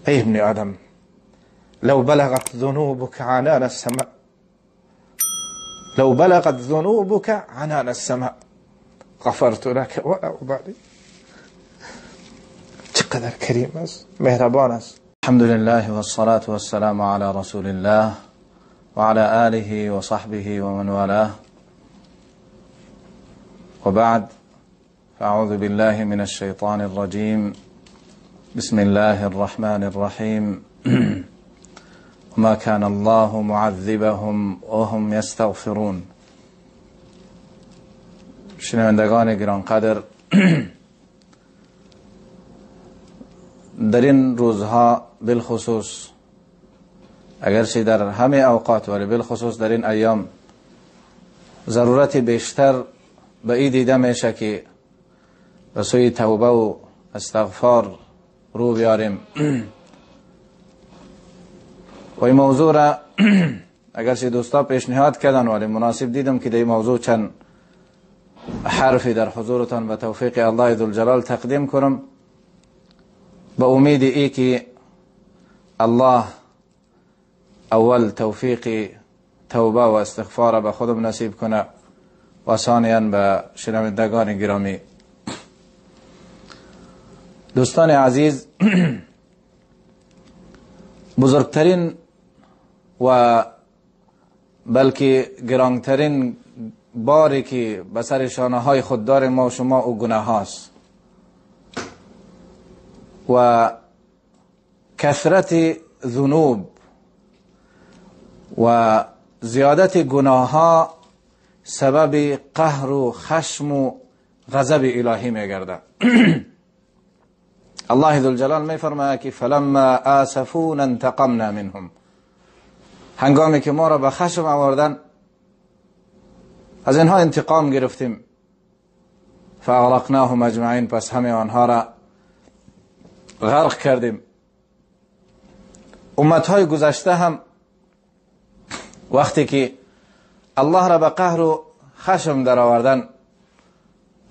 ای ابن آدم لو بلغت ذنوبك عنان السماء، لو بلغت ذنوبك عنان السماء غفرت لك ولا أبالي. چقدر کریم است، مهربان است. الحمد لله والصلاة والسلام على رسول الله وعلى آله وصحبه ومن والاه، وبعد، فأعوذ بالله من الشيطان الرجيم. بسم الله الرحمن الرحيم. وما كان الله معذبهم وهم يستغفرون. شنوندگان گرانقدر، در این روزها بالخصوص، اگرچه در همه اوقات ولی بالخصوص در این ایام، ضرورت بیشتر به این دیده میشه که به سوی توبه و استغفار رو بیاریم. و این موضوع را اگرچه دوستا پیشنهاد کردن ولی مناسب دیدم که در این موضوع چند حرفی در حضورتان به توفیق الله ذوالجلال تقدیم کنم، به امید ای که الله اول توفیق توبه و استغفار به خودم نصیب کنه و ثانیا به شنوندگان گرامی. دوستان عزیز، بزرگترین و بلکه گرانترین باری که به سر شانه های خود داریم ما و شما، او گناه هاست و کثرت ذنوب و زیادت گناه ها سبب قهر و خشم و غضب الهی میگرده. الله ذوالجلال میفرماید که فلما آسفونا انتقمنا منهم، هنگامی که ما را به خشم آوردن از اینها انتقام گرفتیم. فاغرقناهم اجمعین، پس همه آنها را غرق کردیم. امتهای گذشته هم وقتی که الله را به قهر و خشم در آوردن،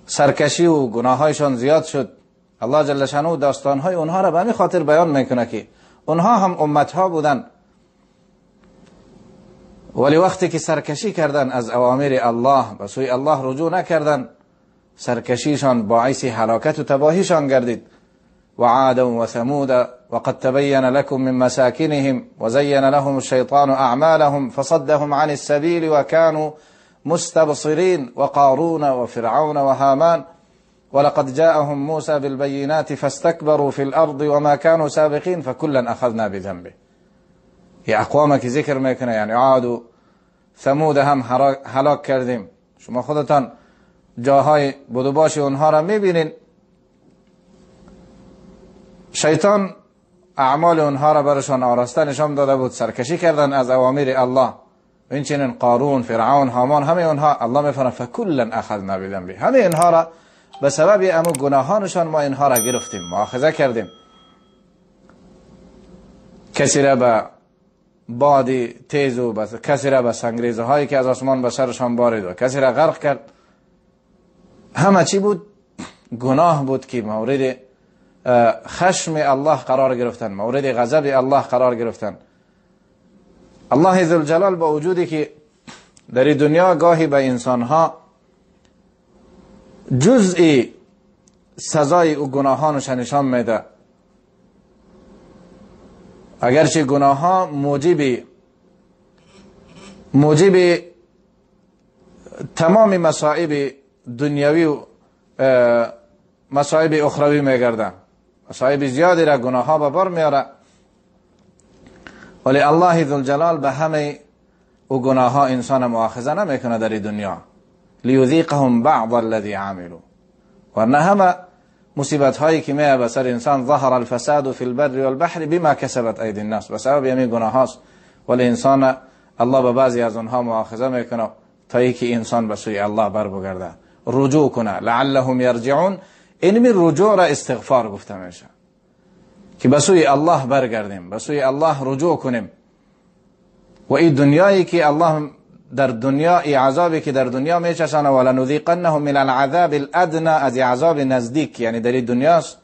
سرکشی و گناهایشان زیاد شد. الله جل شانه داستانهای اونها را به همین خاطر بیان میکنه که اونها هم امتها بودن، ولی وقتی که سرکشی کردن از اوامر الله، به سوی الله رجوع نکردن، سرکشیشان باعث هلاکت و تباهیشان گردید. وعادا وثمود وقد تبين لكم من مساكنهم وزين لهم الشيطان أعمالهم فصدهم عن السبيل وكانوا مستبصرين وقارون وفرعون وهامان ولقد جاءهم موسى بالبينات فاستكبروا في الأرض وما كانوا سابقين فكلا أخذنا بذنبه. یا اقوام که ذکر میکنه، یعنی عاد و ثمود هم هلاک کردیم. شما خودتان جاهای بود و باش اونها را میبینین. شیطان اعمال اونها را برشان آراسته نشان داده بود، سرکشی کردن از اوامر الله. و این چنین قارون، فرعون، هامان، همه اونها الله میفرماید فکلا اخذنا بذنبه، همه اینها را به سبب امو گناهانشان ما اینها را گرفتیم، مؤاخذه کردیم. کسی را به باد تیز و کسی را به سنگریزه هایی که از آسمان به سرشان بارید و کسی را غرق کرد. همه چی بود؟ گناه بود که مورد خشم الله قرار گرفتن، مورد غضب الله قرار گرفتن. الله ذوالجلال با وجودی که در دنیا گاهی به انسانها جزئی سزای او گناهانش نشان میده، اگرچه گناه ها موجب تمام مصائب دنیوی و مصائب اخروی میگردن، مصائب زیادی را گناه ها به بار میاره، ولی الله ذوالجلال به همه او گناه ها انسان مؤاخذه نمیکنه در دنیا. لیذیقهم بعض الذی عملوا، ورنه همه مصیبت هایی که میاد به سر انسان، ظهر الفساد فی البر والبحر بما کسبت ایدی الناس، به سبب همین گناه هاست. ولی انسان الله به بعضی از اونها مؤاخذه میکنه تا اینکه انسان به سوی الله بر بگرده، رجوع کنه، لعلهم یرجعون. این رجوع را استغفار گفته میشه که به سوی الله برگردیم، به سوی الله رجوع کنیم. و این دنیایی که الله در دنیا، ای عذابی که در دنیا میچشانه، ولنذیقنهم من العذاب الادنى، از عذاب نزدیک، یعنی در این دنیاست،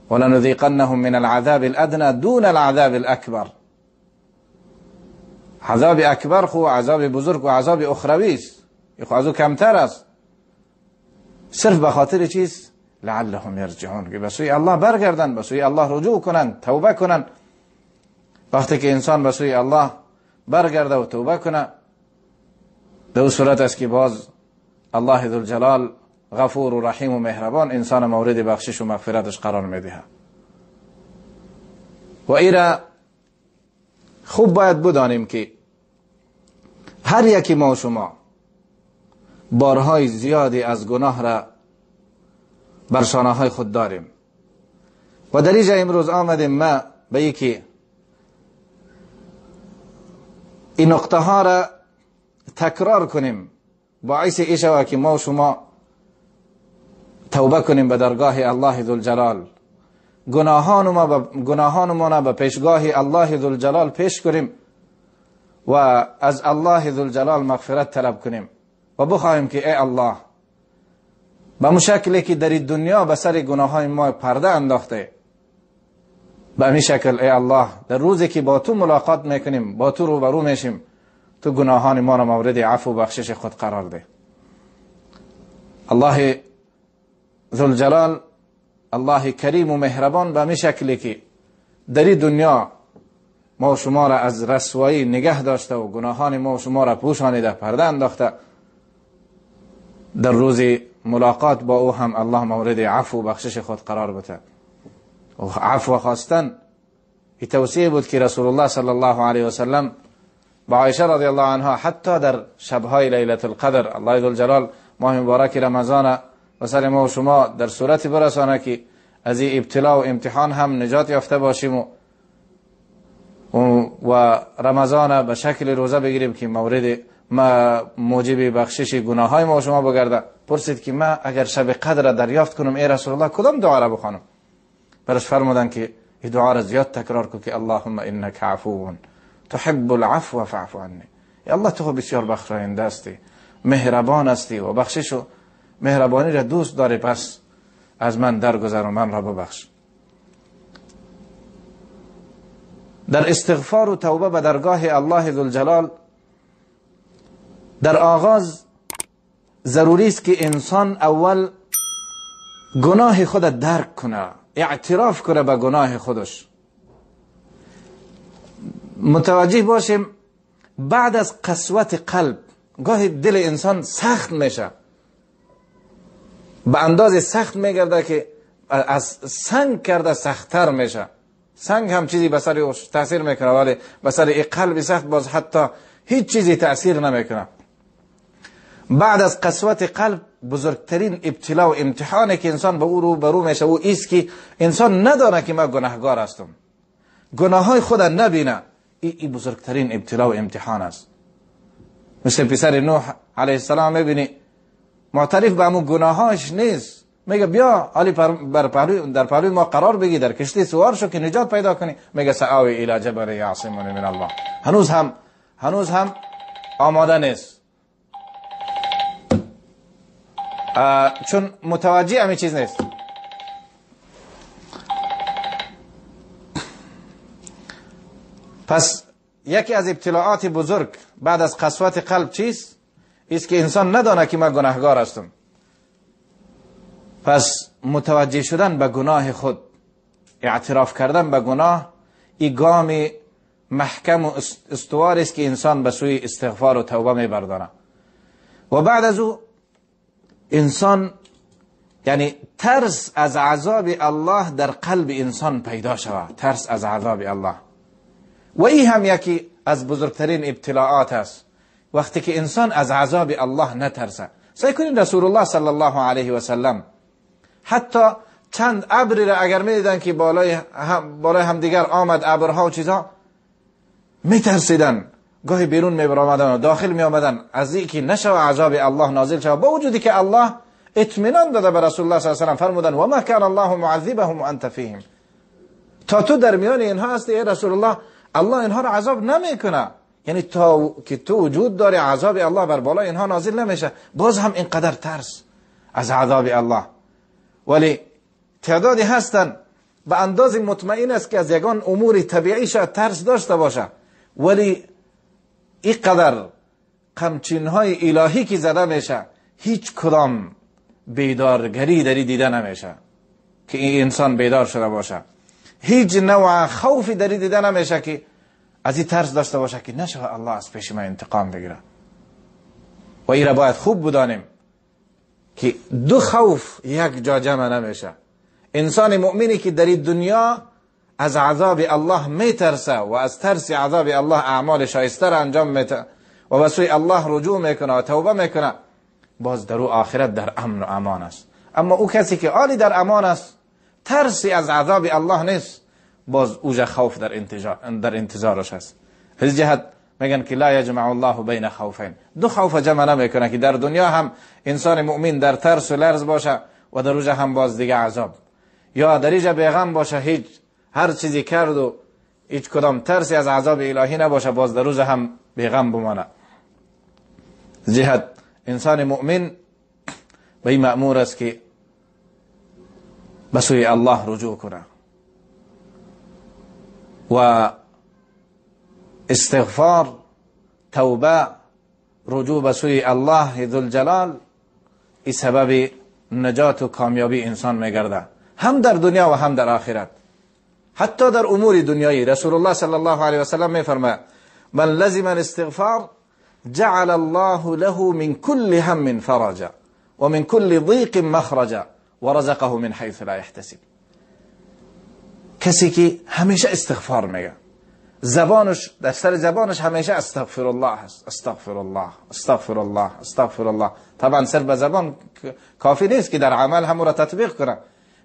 ولنذيقنهم من العذاب الأدنى دون العذاب الأكبر. عذاب اکبر خو عذاب بزرگ و عذاب اخروی است، خو از او کمتر است. صرف به خاطر چیز؟ لعلهم یرجعون، که به سوی الله برگردن، به سوی الله رجوع کنند، توبه کنند. وقتی که انسان به سوی الله برگرده و توبه کنه، به او صورت است که باز الله ذوالجلال غفور و رحیم و مهربان انسان مورد بخشش و مغفرتش قرار میده. و ایرا خوب باید بدانیم که هر یکی ما و شما بارهای زیادی از گناه را بر شانه های خود داریم و در اینجا امروز آمدیم ما به یکی این نقطه ها را تکرار کنیم، باعث ای شود که ما و شما توبه کنیم به درگاه الله ذوالجلال، گناهان ما به پیشگاه الله ذوالجلال پیش کنیم و از الله ذوالجلال مغفرت طلب کنیم و بخواهیم که ای الله، به مشکلی که در دنیا به سر گناه های ما پرده انداخته، به همین شکل ای الله در روزی که با تو ملاقات میکنیم، با تو روبرو میشیم، تو گناهان ما را مورد عفو و بخشش خود قرار ده. الله ذوالجلال، الله کریم و مهربان، به همین شکلی که در دنیا ما و شما را از رسوایی نگه داشته و گناهان ما و شما را پوشانیده، پرده انداخته، در روز ملاقات با او هم الله مورد عفو و بخشش خود قرار بده. و عفو خواستن این توصیه بود که رسول الله صلی الله علیه و سلم با عایشه رضی الله عنها حتی در شبهای لیلة القدر، الله ذوالجلال ماه مبارک رمضان و سر ما و شما در صورت برسانه که از این ابتلا و امتحان هم نجات یافته باشیم و رمضان به شکل روزه بگیریم که مورد ما موجب بخشش گناه های ما و شما بگرده. پرسید که ما اگر شب قدر را دریافت کنم ای رسول الله کدام دعا را بخوانم؟ برش فرمودن که این دعا را زیاد تکرار کن که اللهم انک عفو تحب العفو فاعف عنی. ای الله تو بسیار بخشاینده هستی، مهربان هستی و بخشش و مهربانی را دوست داری، پس از من درگذر و من را ببخش. در استغفار و توبه به درگاه الله ذوالجلال در آغاز ضروری است که انسان اول گناه خود درک کنه، اعتراف کنه به گناه خودش. متوجه باشیم بعد از قسوت قلب گاهی دل انسان سخت میشه، به اندازه سخت میگرده که از سنگ کرده سختتر میشه. سنگ هم چیزی به سر او تاثیر میکنه، ولی به سر این قلب سخت باز حتی هیچ چیزی تاثیر نمیکنه. بعد از قسوت قلب بزرگترین ابتلا و امتحانی که انسان به او روبرو میشه او ایست که انسان ندانه که من گناهگار هستم، گناههای خود نبینه. این بزرگترین ابتلا و امتحان است. مثل پسر نوح علیه السلام میبینی معترف به همون گناهاش نیست، میگه بیا علی در پهلوی ما قرار بگی، در کشتی سوار شو که نجات پیدا کنی. میگه سآوی الی جبل یعصمنی من الله. هنوز هم آماده نیست، چون متوجه همین چیز نیست. پس یکی از ابتلاعات بزرگ بعد از قسوت قلب چیست؟ ایست که انسان ندانه که من گناهگار هستم. پس متوجه شدن به گناه خود، اعتراف کردن به گناه، این گام محکم و استوار است که انسان به سوی استغفار و توبه میبردانه. و بعد از او انسان، یعنی ترس از عذاب الله در قلب انسان پیدا شود، ترس از عذاب الله. و این هم یکی از بزرگترین ابتلاعات است، وقتی که انسان از عذاب الله نترسه. سعی کنید رسول الله صلی الله علیه و سلم حتی چند ابری را اگر میدیدن که بالای هم دیگر آمد، ابرها و چیزها، میترسیدن، گاهی بیرون میبرآمدن و داخل میآمدن از اینکه نشو عذاب الله نازل شود، با وجودی که الله اطمینان داده به رسول الله صلی الله علیه و سلم، فرمودن و ما کان الله معذبهم وانت فیهم. تا تو در میان اینها هستی ای رسول الله، الله اینها را عذاب نمیکنه. یعنی تا که تو وجود داری عذاب الله بر بالای اینها نازل نمیشه. باز هم اینقدر ترس از عذاب الله. ولی تعدادی هستن به اندازه مطمئن است که از یگان امور طبیعی شاید ترس داشته باشه، ولی اینقدر قمچین های الهی که زده میشه هیچ کدام بیدارگری دری دیده نمیشه که این انسان بیدار شده باشه. هیچ نوع خوفی دری دیده نمیشه که از این ترس داشته باشه که نشه الله از پیش من انتقام بگیره. و این را باید خوب بدانیم که دو خوف یک جا جمع نمیشه. انسان مؤمنی که در دنیا از عذاب الله میترسه و از ترس عذاب الله اعمال شایسته را انجام میده و به سوی الله رجوع میکنه و توبه میکنه، باز در او آخرت در امن و امان است. اما او کسی که عالی در امان است، ترسی از عذاب الله نیست، باز اوجا خوف در انتظارش است. از جهت میگن که لا یجمع الله بین خوفین، دو خوف جمع نمیکنه که در دنیا هم انسان مؤمن در ترس و لرز باشه و در اوجا هم باز دیگه عذاب، یا در اینجا بیغم باشه، هیچ هر چیزی کرد و هیچ کدام ترسی از عذاب الهی نباشه، باز در اوجا هم بیغم بمانه. جهت انسان مؤمن به این مأمور است که به سوی الله رجوع کنه و استغفار، توبه، رجوع به سوی الله ذوالجلال این سبب نجات و کامیابی انسان میگرده، هم در دنیا و هم در آخرت. حتی در امور دنیایی رسول الله صلی الله علیه و سلم میفرماید من لزم الاستغفار جعل الله له من كل هم فرجا ومن كل ضيق مخرجا ورزقه من حيث لا يحتسب. کسی که همیشه استغفار میگه، زبانش در سر زبانش همیشه استغفر الله هست، استغفر الله، استغفر الله، استغفر الله. طبعا صرف به زبان کافی نیست که در عمل هم را تطبیق کنه.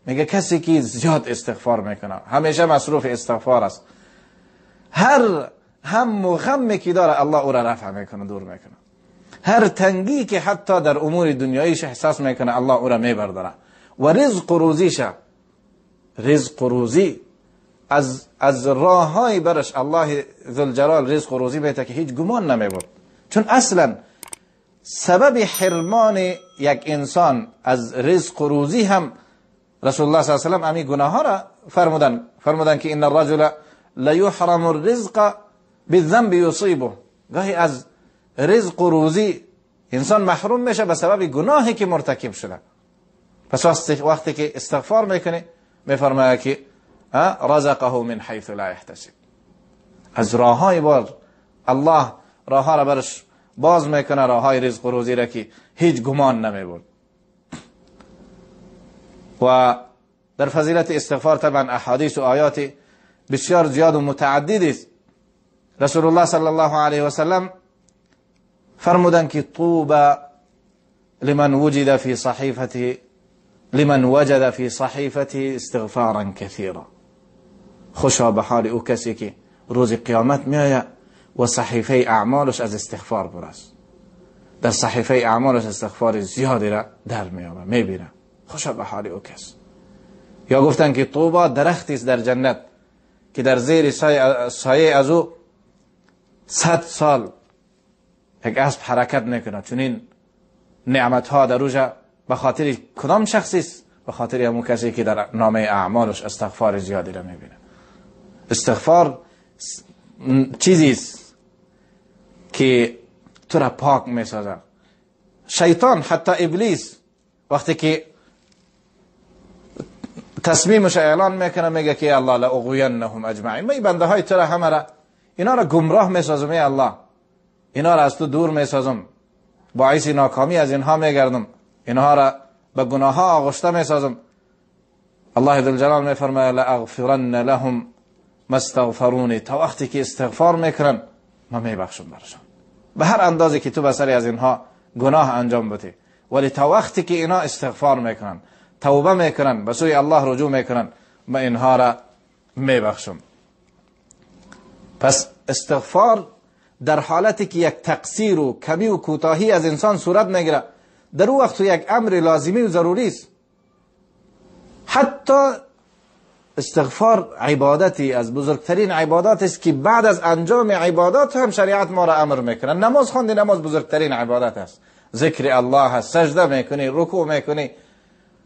میگه کسی که زیاد استغفار میکنه، همیشه مصروف استغفار است، هر هم و غمی که داره الله او را رفع میکنه، دور میکنه. هر تنگی که حتی در امور دنیاییش احساس میکنه الله او را میبرداره. و رزق و روزیش، رزق و روزی از راههای برش الله ذوالجلال رزق و روزی میده که هیچ گمان نمیبرد. چون اصلا سبب حرمان یک انسان از رزق و روزی هم رسول الله صلی الله علیه و سلم امی گناه ها را فرمودن که ان الرجل لیحرم الرزق بالذنب یصیبه. گاهی از رزق و روزی انسان محروم میشه به سبب گناهی که مرتکب شده. پس وقتی که استغفار میکنه میفرماید که رزقه من حیث لا یحتسب، از راههای بار الله راه را برش باز میکنه، راههای رزق و روزی را که هیچ گمان نمیبرد. و در فضیلت استغفار طبعا احادیث و آیات بسیار زیاد و متعدد است. رسول الله صلی الله علیه و سلم فرمودند که طوبى لمن وجد في صحیفته لمن وجد في صحیفته استغفارا كثيرا. خوشا به حال او کسی که روز قیامت میآید و صحیفه اعمالش از استغفار پر است، در صحیفه اعمالش استغفار زیادی را در میابه، میبینه. خوشا به حال او کس. یا گفتن که طوبی درختی است در جنت که در زیر سایه از او 100 سال یک اسب حرکت میکنه. چون این نعمت ها در اوجا به خاطر کدام شخصی است؟ به خاطر همون کسی که در نامه اعمالش استغفار زیادی را میبینه. استغفار چیزی است که تو را پاک میسازه. شیطان حتی ابلیس وقتی که تصمیمش اعلان میکنه میگه که الله لاغوینهم اجمعین، من بنده های تو را همه را اینا را گمراه میسازم، ای الله اینا را از تو دور میسازم، باعث ناکامی از اینها میگردم، اینها را به گناه ها آغشته میسازم. الله ذوالجلال میفرماید لاغفرن لهم ما استغفرونی، تا وقتی که استغفار میکنن من میبخشم برشان، به هر اندازه که تو به سری از اینها گناه انجام بده، ولی تا وقتی که اینا استغفار میکنن، توبه میکنن، به سوی الله رجوع میکنن، من اینها را میبخشم. پس استغفار در حالتی که یک تقصیر و کمی و کوتاهی از انسان صورت میگیره، در او وقت یک امر لازمی و ضروری است. حتی استغفار عبادتی از بزرگترین عبادات است که بعد از انجام عبادات هم شریعت ما را امر میکنه. نماز خواندی، نماز بزرگترین عبادت است، ذکر الله است، سجده میکنی، رکوع میکنی،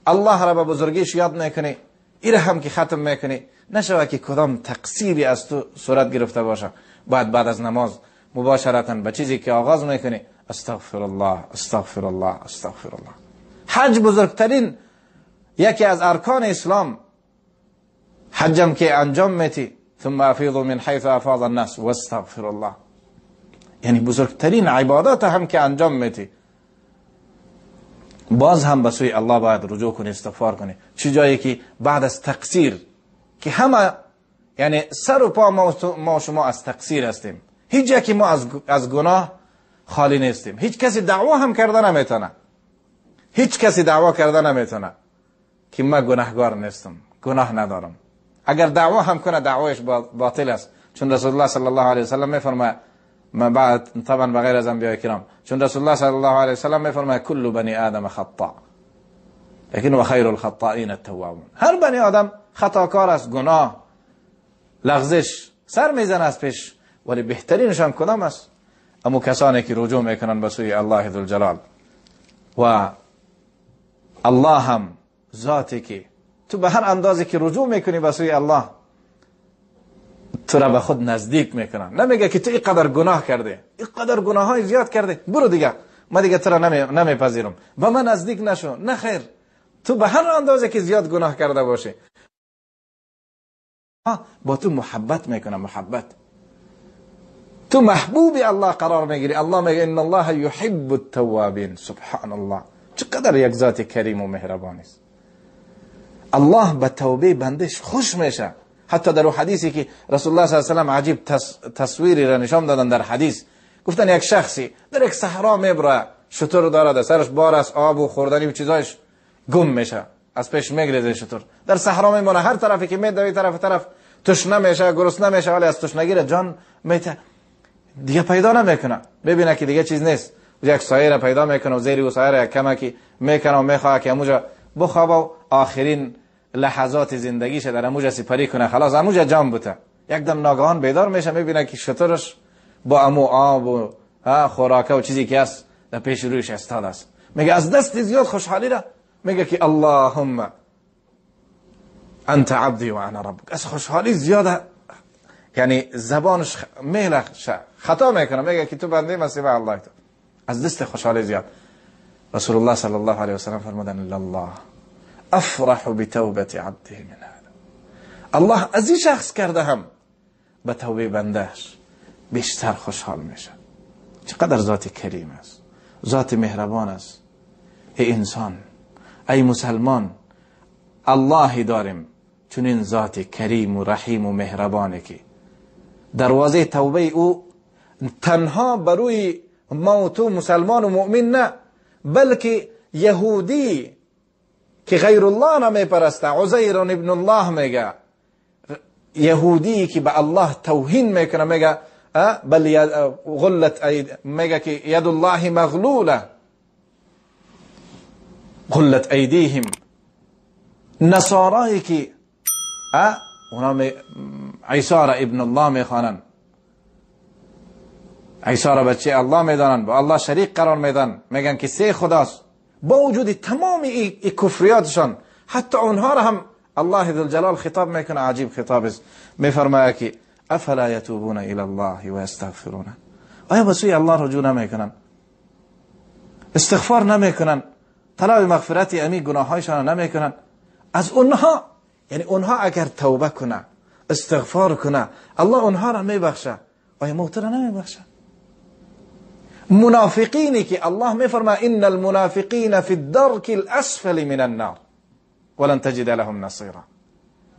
الله را به بزرگیش یاد میکنی. ایره هم که ختم میکنی، نشوه که کدام تقصیری از تو صورت گرفته باشه. باید بعد از نماز مباشرتا به چیزی که آغاز میکنی استغفر الله، استغفر الله، استغفر الله. حج بزرگترین یکی از ارکان اسلام، حجم که انجام میتی، ثم افیضوا من حیث افاض الناس واستغفر الله، یعنی بزرگترین عبادات هم که انجام میتی، باز هم به سوی الله باید رجوع کنی، استغفار کنی. چه جایی که بعد از تقصیر که همه، یعنی سر و پا ما شما از تقصیر هستیم، هیچ یکی ما از گناه خالی نیستیم. هیچ کسی دعوا هم کرده نمیتونه، هیچ کسی دعوا کرده نمیتونه که من گناهگار نیستم، گناه ندارم. اگر دعوا هم کنه دعوایش باطل است، چون رسول الله صلی الله علیه وسلم میفرماید، من بعد طبعا بغیر از انبیاء کرام، چون رسول الله صلی الله علیه وسلم میفرماید کل بنی آدم خطا لیکن و خیر الخطائین التوابون. هر بنی آدم خطاکار است، گناه، لغزش سر میزنه از پیش، ولی بهترینشان کدام است؟ اما کسانی که رجوع میکنن به سوی الله ذوالجلال. و الله هم ذاتی که تو به هر اندازه که رجوع میکنی به سوی الله، تو را به خود نزدیک میکنن. نمیگه که تو اینقدر گناه کرده، اینقدر گناه های زیاد کرده، برو دیگه، من دیگه تو را نمیپذیرم، به من نزدیک نشو. نه خیر، تو به هر اندازه که زیاد گناه کرده باشی، با تو محبت میکنه. محبت، تو محبوب الله قرار میگیری. الله میگه ان الله یحب التوابین. سبحان الله، چقدر یک ذات کریم و مهربان است. الله به توبه بندش خوش میشه. حتی در حدیثی که رسول الله صلی الله علیه و سلم عجیب تصویری را نشان دادن در حدیث، گفتن یک شخصی در یک صحرا میبره، شتر داره، در سرش بار است، آب و خوردنی و چیزایش، گم میشه، از پیش میگریزه شتر، در صحرا میمونه، هر طرفی که میدوی طرف تشنه میشه، گرسنه میشه، ولی از تشنگی را جان میته، دیگه پیدا نمیکنه. ببینه که دیگه چیز نیست، یک سایه را پیدا میکنه و زیر او سایه را یک کمکی میکنه و میخواد که اموجا بخوابه و آخرین لحظات زندگیش در اموجا سپری کنه، خلاص اموجا جان بوده. یک دم ناگهان بیدار میشه، میبینه که شترش با امو آب و خوراکه و چیزی که هست در پیش رویش استاد است. میگه از دست زیاد خوشحالی را میگه که اللهم انت عبدی و انا ربک. از خوشحالی زیاد یعنی زبانش میلخشه، خطا میکنه، میگه که تو بنده مسیح الله تو. از دست خوشحالی زیاد رسول الله صلی الله علیه و سلم فرمودن الله افرح بتوبة عبده من هذا. الله از این شخص کرده هم به توبه بندهش بیشتر خوشحال میشه. چقدر ذات کریم است، ذات مهربان است. ای انسان، ای مسلمان، اللهی داریم چون این ذات کریم و رحیم و مهربانه که دروازه توبه او تنها بروی ما و تو مسلمان و مؤمن نه، بلکه یهودی که غیر الله نمیپرسته، عزیر ابن الله میگه، یهودی که به الله توهین میکنه، میگه بل غلت اید، میگه که ید الله مغلوله، غلت ایدیهم. نصارایی که اونا عیسی را ابن الله میخوانن، عیسی را بچه الله میدانن، با الله شریک قرار میدن، میگن که سه خداست. با وجود تمام ای کفریاتشان حتی اونها را هم الله ذوالجلال خطاب میکنه. عجیب خطاب است. میفرماید که افلا یتوبون الی الله و یستغفرونه. آیا به سوی الله رجوع نمیکنن، استغفار نمیکنن، طلب مغفرت امی گناهایشان نمیکنن؟ از اونها، یعنی اونها اگر توبه کنه، استغفار کنه، الله اونها را میبخشه. آیا موت را نمیبخشه؟ منافقینی که الله میفرماید ان المنافقین فی الدرک الاسفل من النار ولن تجد لهم نصیرا،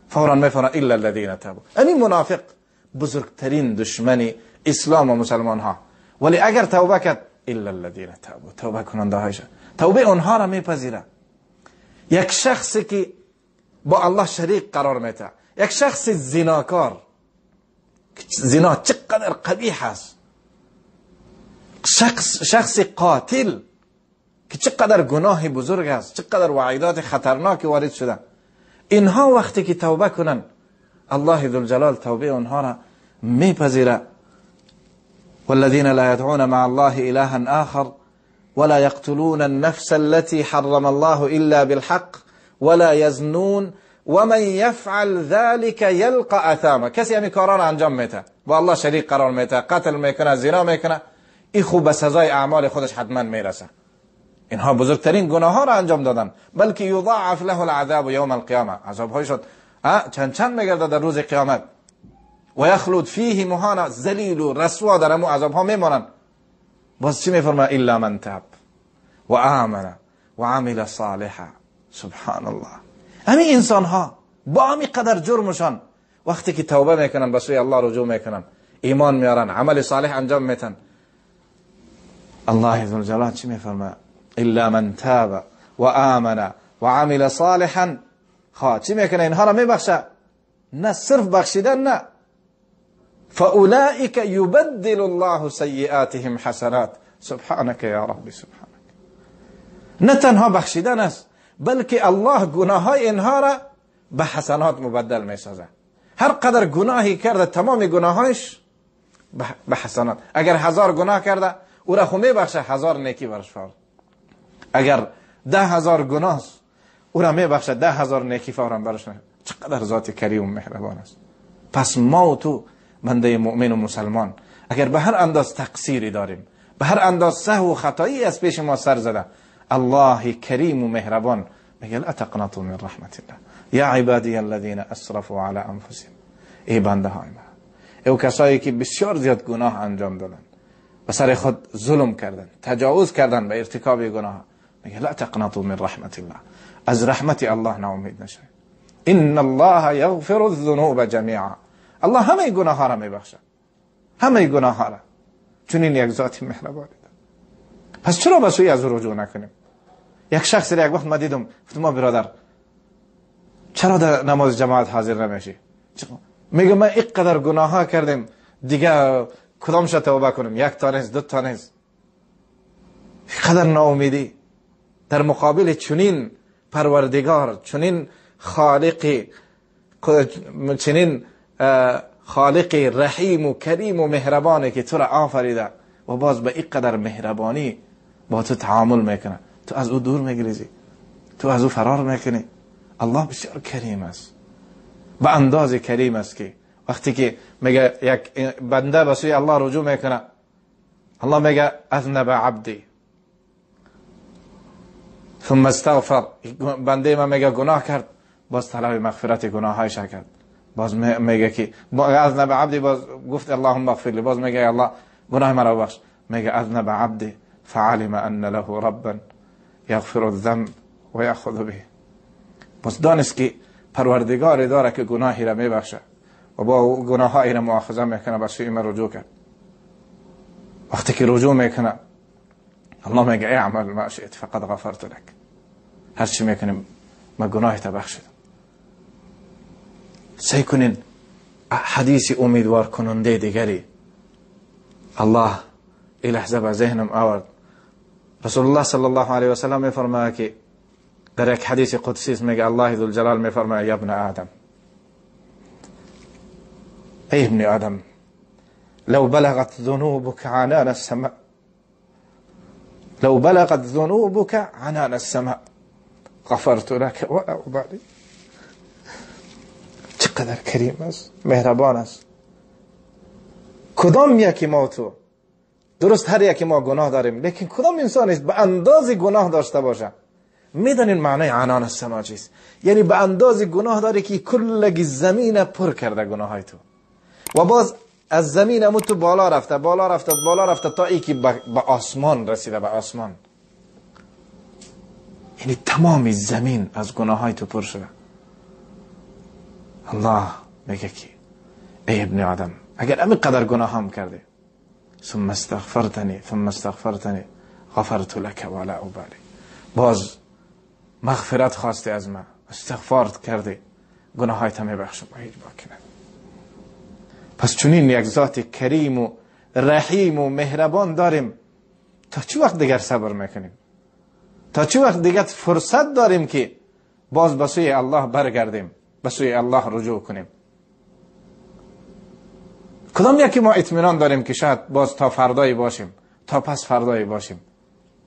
فورا میفرماید الا الذین تابوا. یعنی منافق بزرگترین دشمن اسلام و مسلمان ها، ولی اگر توبه کرد الا الذین تابوا، توبه کننده هایش، توبه اونها را میپذیره. یک شخصی که با الله شریک قرار میده، یک شخص زناکار، زنا چقدر قبیح است، شخص قاتل که چقدر گناه بزرگ است، چقدر وعیدات خطرناک وارد شده، اینها وقتی که توبه کنن الله ذوالجلال توبه اونها را میپذیره. والذین لا يدعون مع الله إلها آخر ولا يقتلون النفس التي حرم الله إلا بالحق ولا يزنون و من یفعل ذلك یلقى اثاما. کسی همین کارا را انجام میده، با الله شریک قرار میده، قتل میکنه، زنا میکنه، این خوب به سزای اعمال خودش حتما میرسه. اینها بزرگترین گناه ها را انجام دادن، بلکه یضاعف له العذاب یوم القیامه، عذاب های شد چند چند میگرده در روز قیامت. و یخلد فیه مهانا، ذلیل و رسوا در امو عذاب ها میمانند. باز چی میفرماید؟ الا من تاب و آمن و عمل صالحا. سبحان الله، همین انسان ها با همین قدر جرمشان وقتی که توبه میکنن، به سوی الله رجوع میکنن، ایمان میارن، عمل صالح انجام میتن، الله ذوالجلال چی میفرماید؟ الا من تاب و آمن و عمل صالحا. خواه چی میکنه؟ اینها را میبخشه. نه صرف بخشیدن، نه، فاولئک یبدل الله سیئاتهم حسنات. سبحانك یا رب، سبحانك. نه تنها بخشیدن است، بلکه الله گناه های اینها را به حسنات مبدل میسازه. هر قدر گناهی کرده، تمام گناهایش به حسنات. اگر 1000 گناه کرده، او را خو میبخشه، 1000 نیکی برش فورا. اگر 10,000 گناه است، او را میبخشه، 10,000 نیکی فورا برش. چقدر ذات کریم و مهربان است. پس ما و تو بنده مؤمن و مسلمان، اگر به هر انداز تقصیری داریم، به هر انداز سهو و خطایی از پیش ما سر زده، الله کریم و مهربان میگه لا تقنطوا من رحمت الله یا عبادی الذین اسرفوا علی انفسهم. ای بنده های من، او کسایی که بسیار زیاد گناه انجام دادن، به سر خود ظلم کردن، تجاوز کردن به ارتکاب گناه، میگه لا تقنطوا من رحمت الله، از رحمت الله ناامید نشوید. ان الله یغفر الذنوب جمیعا. الله همه گناه ها را میبخشد، همه گناه ها را. چون این یک ذات مهربانی داره. پس چرا به سوی از او رجوع نکنیم؟ یک شخص را یک وقت ما دیدم، گفتم ما برادر چرا در نماز جماعت حاضر نمیشی؟ میگه ما اینقدر گناه ها کردیم، دیگه کدامش توبه کنیم؟ یک تا نیست، دو تا نیست. قدر ناامیدی در مقابل چنین پروردگار، چنین خالق، چنین خالق رحیم و کریم و مهربانه که تو را آفریده و باز به اینقدر مهربانی با تو تعامل میکنه، تو از او دور میگریزی، تو از او فرار میکنی. الله بسیار کریم است، به انداز کریم است که وقتی که میگه یک بنده به سوی الله رجوع میکنه، الله میگه اذنب عبدی ثم استغفر، بنده ما میگه گناه کرد، باز طلب مغفرت گناهایش کرد، باز میگه که اذنب عبدی، باز گفت اللهم اغفر لی، باز میگه الله گناه مرا ببخش، میگه اذنب عبدی فعلم ان له ربا یغفر الذنب و یأخذ به. باز دانست که پروردگار داره که گناهی را میبخشه و با گناهایی را مؤاخذه میکنه، به سوی من رجوع کرد. وقتی که رجوع میکنه، الله میگه اعمل ما شئت فقد غفرت لك، هر چی میکنیم ما گناه تا بخشیدم. سعی کنین حدیث امیدوار کننده دیگری الله این لحظه به ذهنم آورد. رسول الله صلی الله علیه و سلم میفرماید که در یک حدیث قدسی میگه الله ذوالجلال میفرماید یا ابن آدم، ای ابن آدم، لو بلغت ذنوبك عنان السماء، لو بلغت ذنوبك عنان السماء غفرت لك ولا أبالي. چقدر کریم است، مهربان است. کدام یکی ما تو درست هر یکی ما گناه داریم، لیکن کدام انسان است به انداز گناه داشته باشه؟ میدانین معنی عنان السما چیست؟ یعنی به انداز گناه داری که کل زمین پر کرده گناهای تو، و باز از زمین امو تو بالا رفته، بالا رفته، بالا رفته تا ای که به آسمان رسیده، به آسمان. یعنی تمام زمین از گناهای تو پر شده. الله میگه که ای ابن آدم، اگر امی قدر گناه هم کرده، ثم استغفرتنی ثم استغفرتنی غفرت لك ولا ابالی، باز مغفرت خواستی از من، استغفار کردی، گناهایت میبخشم و هیچ باکی ندارم. پس چنین یک ذات کریم و رحیم و مهربان داریم، تا چه وقت دیگر صبر میکنیم؟ تا چه وقت دیگر فرصت داریم که باز به سوی الله برگردیم، به سوی الله رجوع کنیم؟ کدام یکی ما اطمینان داریم که شاید باز تا فردایی باشیم، تا پس فردایی باشیم؟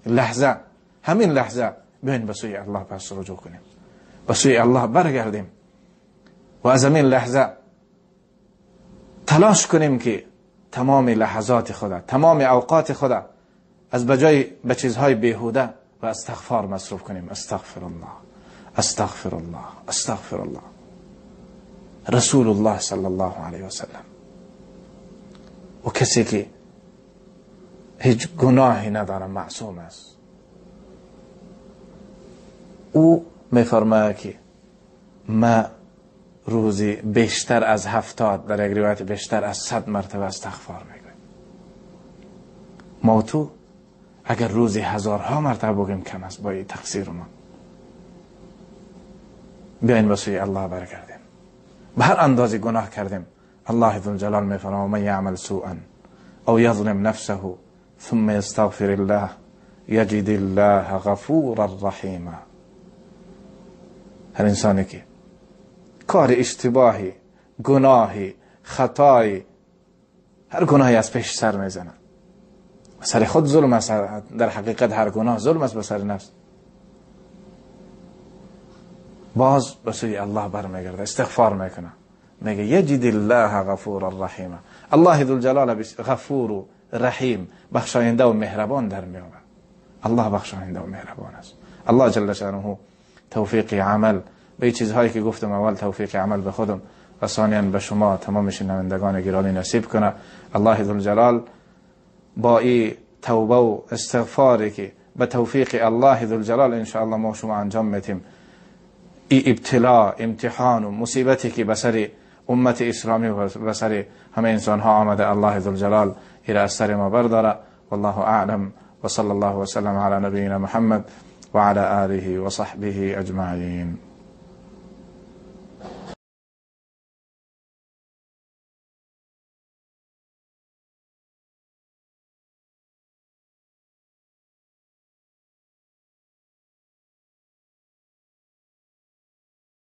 لحظه، همین لحظه بیاین به سوی الله پس رجوع کنیم، به سوی الله برگردیم. و از همین لحظه تلاش کنیم که تمام لحظات خدا، تمام اوقات خدا از بجای به چیزهای بیهوده و استغفار مصروف کنیم. استغفر الله، استغفر الله، استغفر الله. رسول الله صلی الله علیه و سلم و کسی که هیچ گناهی نداره، معصوم است، او میفرماید که ما روزی بیشتر از 70، در یک روایت بیشتر از 100 مرتبه استغفار میگویم. ما تو اگر روزی هزارها مرتبه بگیم کم است با این تقصیر ما. بیاین به سوی الله برگردیم. به هر اندازه گناه کردیم، الله ذوالجلال میفرماید من یعمل سوءا او یظلم نفسه ثم یستغفر الله یجد الله غفورا رحیما. هر انسانی که کار اشتباهی، گناهی، خطایی، هر گناهی از پیش سر میزنه، سر خود ظلم است. در حقیقت هر گناه ظلم است به سر نفس. باز به سوی الله برمیگرده، استغفار میکنه، میگه یجد الله غفورا رحیما. الله ذوالجلال غفور و رحیم، بخشاینده و مهربان در میابه. الله بخشاینده و مهربان است. الله جل شانه توفیق عمل به چیزهایی که گفتم، اول توفیق عمل به خودم و ثانیا به شما تمام شنوندگان گرامی نصیب کنه. الله ذوالجلال با این توبه و استغفاری که به توفیق الله ذوالجلال انشاءالله ما شما انجام میتیم، ای ابتلا، امتحان و مصیبتی که به سر امت اسلامی و به سر همه انسان ها آمده، الله ذوالجلال ایرا از سر ما برداره. والله اعلم و صلی الله وسلم علی نبینا محمد وعلى آله وصحبه أجمعين.